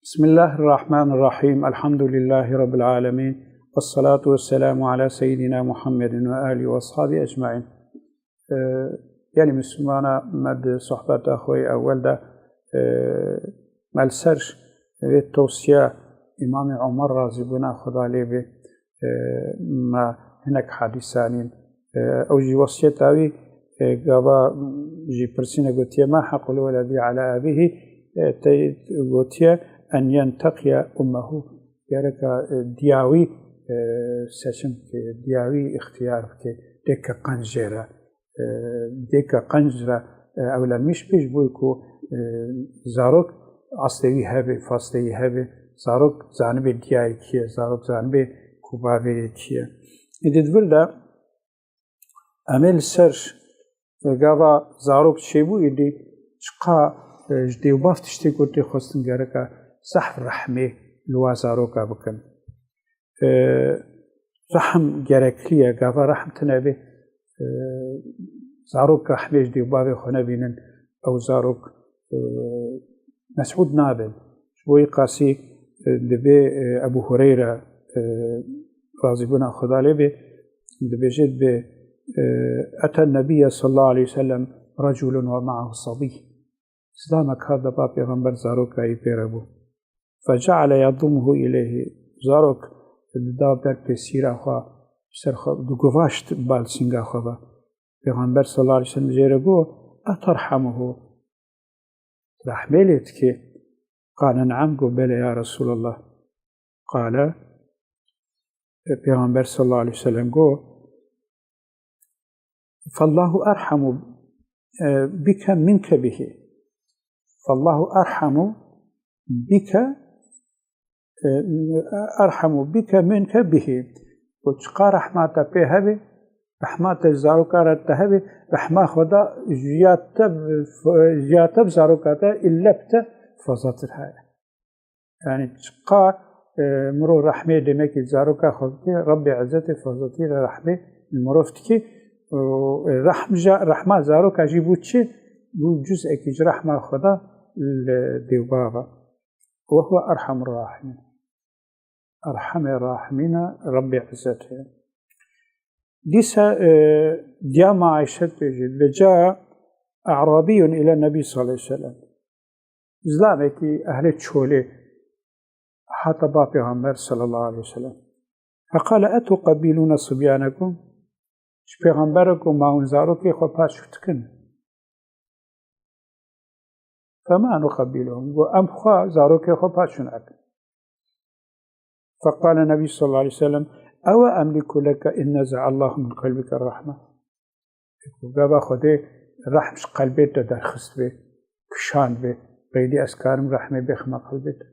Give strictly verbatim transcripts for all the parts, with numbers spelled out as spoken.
بسم الله الرحمن الرحيم. الحمد لله رب العالمين. والصلاة والسلام على سيدنا محمد وآله وأصحابه أجمعين. Ee, Gelî Mislimana, me di sohbeta xwe yê ewel de, e, me li ser vê tewsiya Îmamê Omer, razîbûna Xuda lê bê, e, me hinek hadîs anîn. E, ew jî wesiyeta wî, e, gava jî pirsîne gotiye, "Ma hequl weledî ala abîhî", e, te gotiye, "En yenteqiye ummehu." Gereka, e, diya wî, e, seçim bike, diya wî îxtiyar bike, dêke qenc jê re, e, dêke qenc re, e, ewlenmiş bê, ji bo ku, e, zarok eslê wî hebe, faslê wî hebe, zarok zanibe diyayê kî ye, zarok zanibe ku bavê wê kî ye. Êdî di vir de em ê li ser, e, gava zarok çêbû, êdî çiqa, e, ji dê û bav tiştê ku tê xwestin gereka zehf rehmê li wa zaroka bikin. E, Rehm gerekli ye, gava rehm tune bê, e, zarok rehmê ji dê û bavê xwe nebînin, ew zarok, e, mesûd nabin. Ji bo wî qasî, e, dibê, e, Ebû Hureyre, e, razîbûna Xuda lê bê, dibêje, dibê, e, "Eten Nebiyye sallallahu aleyhi ve sellem reculun ve ma'ahu sabî." Zilamek hat, da ba Pêxember, zaroka wî pê re bû. "Feceale yadumuhu ileyhi." Zarok dida ber pêsîra xwe, ser xwe diguvaşt bal singa xwe ve. Pêxember sallallahu aleyhi ve sellem jê re got, "Eterhamuhu?" Rehmê lê dikî? Qale, "Neam." Got, "Belê ya Resulallah." Qale, e, Pêxember sallallahu aleyhi ve sellem got, "Fallahu erhamu, e, bike minke bihi. Fallahu erhamu bike, e, erhamu bike minke bihi." Got, "Çiqa rehma te pê hebe, rehma te ji zaroka re te hebe, rehma Xweda ji ya te, ji ya te bi zaroka te îlle bi te fazlatir heye." Yani çiqa, e, mirov rehmê demekî zaroka xwe bike, Rabbê Izzetê fazlatî re rehmê li mirov dike. Û, e, rehm ja-, rehma zaroka jî bû çi? Bû cuz'ekî ji rehma Xweda li dê û bav e. Ve huve erhamur rahimîn. Erhamê rahimîn e Rabbê Izzet e. Dîsa, e, diya me Ayşe dibêje, "Ve caa a'rabiyun ila Nebî sallallahu aleyhi ve sellem." Zilamekî ehlê çolê hate ba Pêxember sallallahu aleyhi ve sellem. Feqale, "Etuqebbilûne sibyanekum?" Ji Pêxember re got, "Ma hûn zarokê xwe paç dikin?" "Fema nuqebbiluhum." Got, "Em xwe zarokê xwe paç nakin." Feqale Nebî sallallahu aleyhi ve sellem, "Ewe emliku leke in neze'allahu min qelbike rahme." Got, "Gava Xwedê rehm ji qelbê te derxist bê, kişand bê, qeydî ez karim rehmê bêxime qelbê te."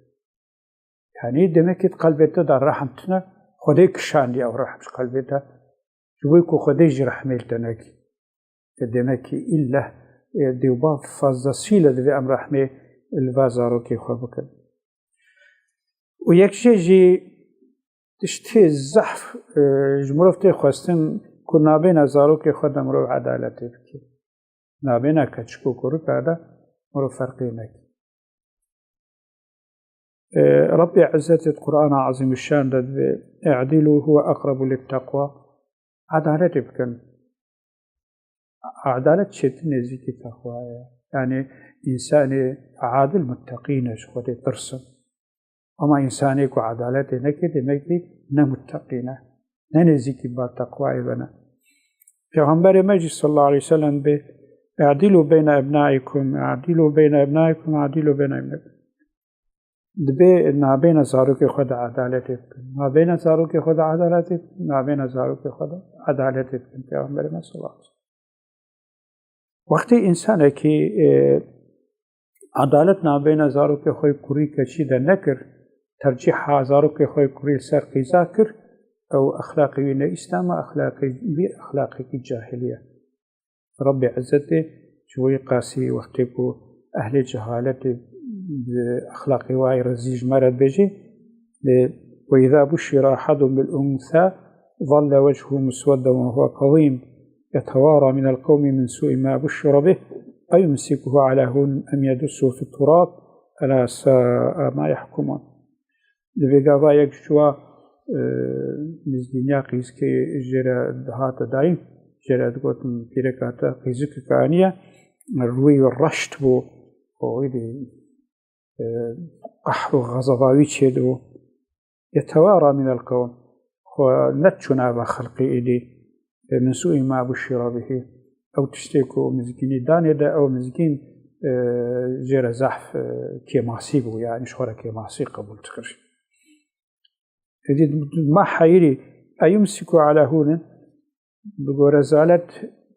Yani demekî di qelbê te de rehm tune, Xwedê kişandiye ew rehm ji qelbê te. Ji bo ku Xwedê jî rehmê li te nekî. E, demekî îlle, e, dê û bav fazlasîle divê em rehmê li va zarokê xwe bikin. Û yek jê jî tiştê zehf, e, ji mirov tê xwestin ku nabêna zarokê xwe de mirov edaletê bike. Nabêna keçik û kurika de mirov ferqê neke. E, Rabbê Izzetê di Qur'ana Azîmuşşan de dibê, "I'dilû huwe aqrabu lit-teqwa." Edaletê bikin. Edalet çêtir nêzîkî teqwayê ye. Yani însanê adil mutteqîn e, ji Xwedê tirsin. Ama însanê ku edaletê neke, demekî ne mutteqî ne, ne nêzîkî ba teqwayê ve ne. Pêxemberê me jî sallallahu aleyhi ve sellem bê, "E'dîlû beyne ebnaikum, e'dîlû beyne ebnaikum, e'dîlû beyne ebnaikum." Dibê nabêna zarokê xwe de edaletê bikin. Nabêna zarokê xwe de edaletê bikin, nabêna zarokê xwe de edaletê bikin. Pêxemberê me sallallahu aleyhi ve sellem. Wextê însanekî, e, edalet nabêna zarokê xwe kurî keçî de nekir, tercîha zarokê xwe kurî li ser qîza kir, ew exlaqê wî ne Îslam e, exlaqê wî exlaqekî cahilî ye. Rabbê Izzetê ji wî qasî wextê ku ehlê cehaletê bi exlaqê wayê rezî ji me re dibêjî, lê, "Ve izâ buşşira ahadun bil unsâ zalle wechûhu muswedden ve huve kezîm, yetewâra minel qewmi min sû'i mâ buşşire bih, eyumsikuhu alâ hûnin em yedussuhu fit turâb, Ela sa'a ma yahkumun. Divê gava yek ji wa, e, mizgîniya qîzkê jê re dihate dayîn, jê re digotin pîreka te qîzikek aniye, rûyê wî reşt bû, û wî dî, e, qehr û xezeba wî çêdibû. Yetewara minel qewm, xwe nediçû nava xelqê êdî, e, min sûî ma buşîra bihî. Ew tiştê ku mizgînî danê de, ew mizgîn, e, jê re zehf, e, kêmasî bû, yanî ji xwe re kêmasî qebûl dikir. Êdî ma heyirî, eyumsiku ala hûnin, bi go rezalet,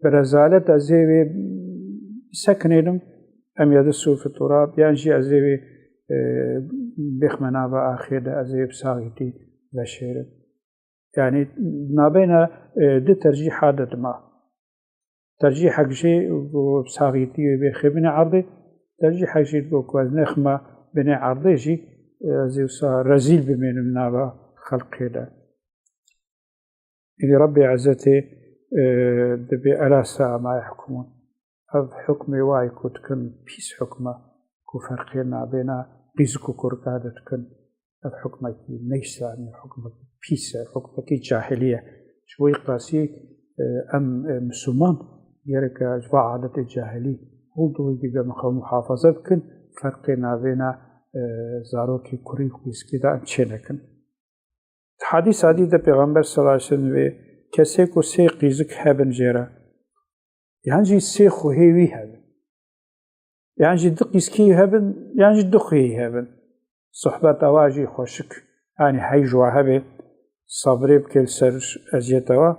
bi rezalet ez ê wê sekinênim, em yedisû fi turab, yan jî ez ê wê, e, bêxme nava axê de, ez ê wê bi saxîtî veşêrim. Yanî nabeyna, e, du tercîha de dima. Tercîhek jî ku bi saxîtî wê bêxê binê erdê, tercîhek jî ku ez nêxime binê erdê jî, e, ez ê wisa rezîl bimênim nava xelqê de. Êdî Rebbê Ezzetê, e, dibê ela sa'a ma yahkumun. Ev hukmê wayê ku dikin pîs hukm e, ku ferqê nabêna qîzik û kurka de dikin. Ev hukmekî ne îslamî, hukmekî pîs e, hukmekî cahilî ye. Ji bo qasî, e, em, e, Misliman gereke ji va adetê cahilî hûn dû wî bibin xwe muhafaza bikin, ferqê nabêna, e, zarokê kurî û qîzikî de em çênekin. Di hadîsa dî de Pêxember sallallahu aleyhi ve sellem vê kesê ku sê qîzik hebin jê re, yan jî sê xuhê wî hebin, yan jî du qîzkî hebin, yan jî du xuhê hebin. Sohbeta wa jî xweşik, yanî hey ji wa hebe, sebrê bike li ser eziyeta wa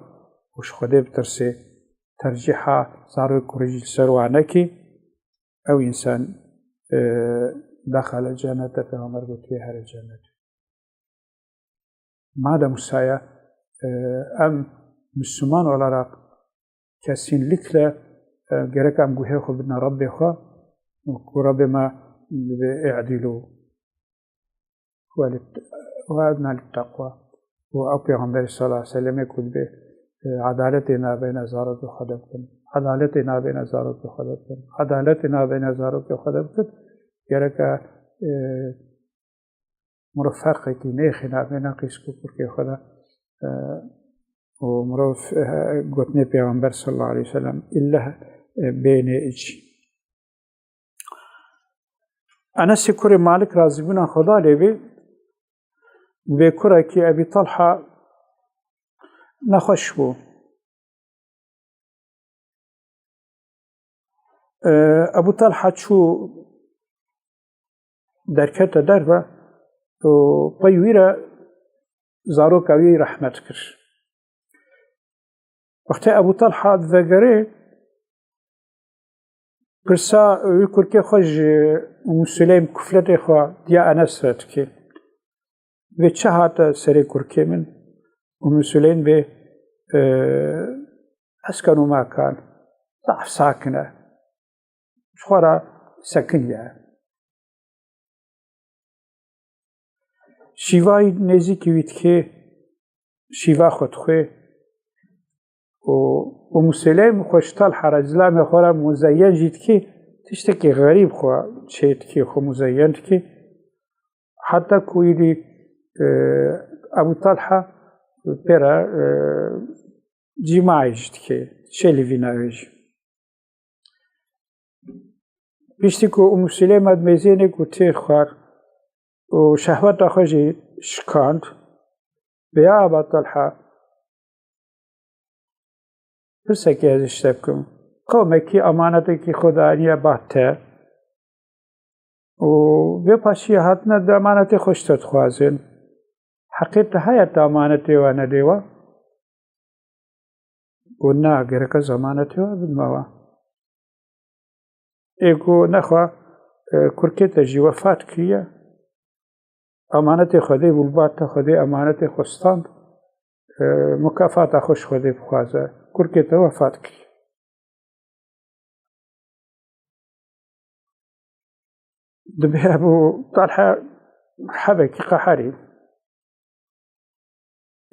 û ji Xwedê bitirsê. Tercîha zarok kurî jî li ser wa nekî, ew însan, e, dexele cennete, Pêxember gotiye here cennet. Madem wisa ye, e, em Müslüman olarak kesinlikle, e, gerek em guhê xwe bidine Rebbê xwe, ku Rebbê me dibe i'dilu. Ve lit-, ve edna lit-takwa. Û ew Pêxemberî sallallahu aleyhi ve sellemê ku dibê, e, edaletê nabêne zarokê xwe de bikin. Edaletê nabêne zarokê xwe de bikin. Edaletê nabêne zarokê xwe de bikin. Gereke, e, mirov ferqekî nêxî nabêne qîzk û kurkê xwe de, e, û mirov, e, gotinê Pêxember sallallahu aleyhi ve sellem, îlle, e, bênê îç. Enesê kurê Malik razîbûna Xweda lê bê, bê kurekî Ebî Talha nexweş bû. E, Ebû Talha çû derkete derve û pey wî re zaroka wî rehmet kir. Wextê Ebû Talha divegerê, pirsa wî kurkê xwe ji Ummu Süleym kufletê xwe diya Enes re dike. Vê çi hate serê kurkê min? Ummu Süleym bê, e, eskenu ma kan. Zaf sakin e. Ji xwe re sekiniye. Şîvayî nêzîkî wî dikê, şîva xwe dixwê. Û, û Ummu Süleym xwe ji Talha re, zilamê xwe re muzeyyen jî dikê, tiştekî xerîb xwe çê dikê, xwe muzeyyen dikê. Heta ku îdî, e, Ebû Talha pê re, e, cîmayê jî dikê, çêlivîna wê jî. Piştî ku Ummu Süleym di mêzênê ku têr xwar û şehweta xwe jî şikand, vê ya Eba Talha, pirsekê ez ji te bikim. Qewmekî emanetekî xwe daniye ba te û vê paşiya hatine di emanetê xwe ji te dixwazin. Heqê te heye te emanetê we nedê we? Got, na, gerek ez emanetê we bidime we. Ê got, nexwe, e, kurkê te jî wefat kiriye. Emanetê Xwedê bû li ba te, Xwedê emanetê xwe stand. E, mukafata xwe ji Xwedê bixwaze. Kurkê te wefat kiriye. Dibê Ebû Talha hebekî qeherî.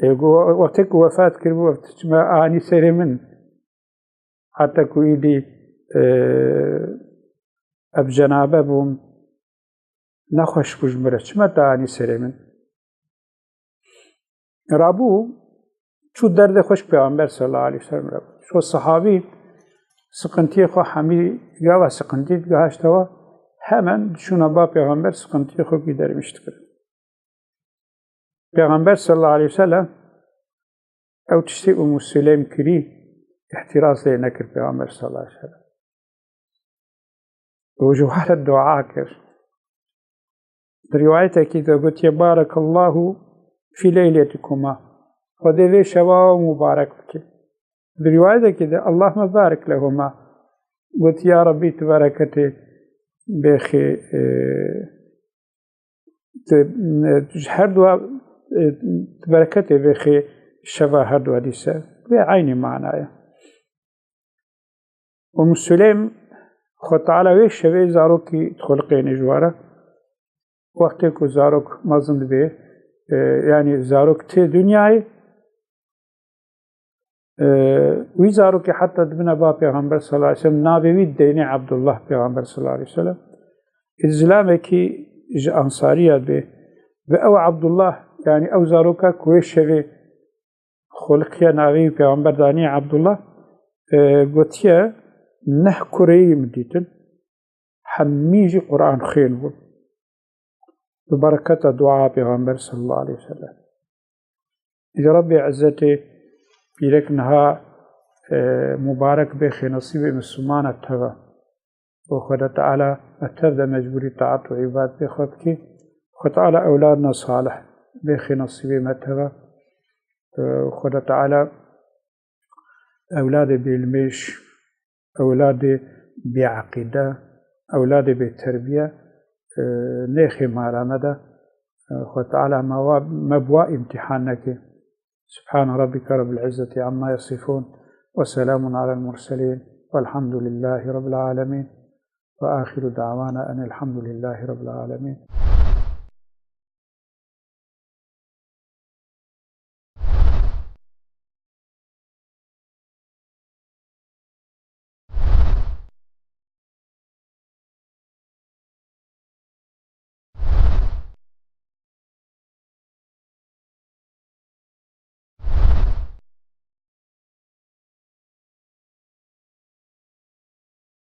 Ê, got, wextê ku wefat kiribû, ev çima anî serê min. Heta ku îdî, e, ev cenabe bûm, nexweş bû ji min re, çima te anî serê min? Rabû, çû derdê xwe ji Pêxember sallallahu aleyhi ve sellem re. Çû sahabî siqintiyê xwe hemî gava siqintî digihaştewa, hemen diçûna ba Pêxember siqintiyê xwe kî dermîş dikirin. Pêxember sallallahu aleyhi ve sellem ew tiştê Ummu Süleym kirî, îhtîraz lê nekir Pêxember sallallahu aleyhi ve sellem. Û ji we re dua kir. Di rîwayetekî de gotiye, "Barekallahu fî leyletikuma." Xwedê vê şeva we mubarek bike. Di rîwayetekî de, "Allahümme barik lehuma." Gotiye, "Ya Rabbî, tu bereketê bêxê, e, tu, e, ji her dua, e, tu bereketê bêxê şeva her dua dîse." Vê eynî manaya. Ummu Süleym, Xwe Teala wê şevê zarokî dixuliqêne ji we re. Wextê ku zarok mezin dibe, e, yanî zarok tê dinyayê, e, wî zarokê heta dibine ba Pêxember sallallahu aleyhi ve sellem, navê wî deynê Abdullah Pêxember sallallahu aleyhi ve sellem. Ê zilamekî ji Ansariya dibe, bi ew Abdullah, yanî ew zaroka ku wê şevê xuliqiye navê wî Pêxember daniye Abdullah, e, gotiye, "Neh kureyî min dîtin, hemî jî Quran xwên bûn. Bi bereketa dua Pêxember sallallahu aleyhi ve sellem." Îdî Rabbê Izzetê pîrek niha, e, mubarek bêxê nesîbê Mislimana teve. û Xweda Teala me tev de mecbûrî taat û îbadetê xwe bikî. Xweda Teala ewladna salih bêxê nesîbê me teve. Xweda Teala ewladê bêlimêj, ewladê bêeqîde, ewladê bêterbiye, e, nêxê mala me de. E, Xweda Teala me wa, me bi wa îmtîhan neke. سبحان ربك رب العزة عما يصفون، وسلام على المرسلين، والحمد لله رب العالمين، وآخر دعوانا أن الحمد لله رب العالمين.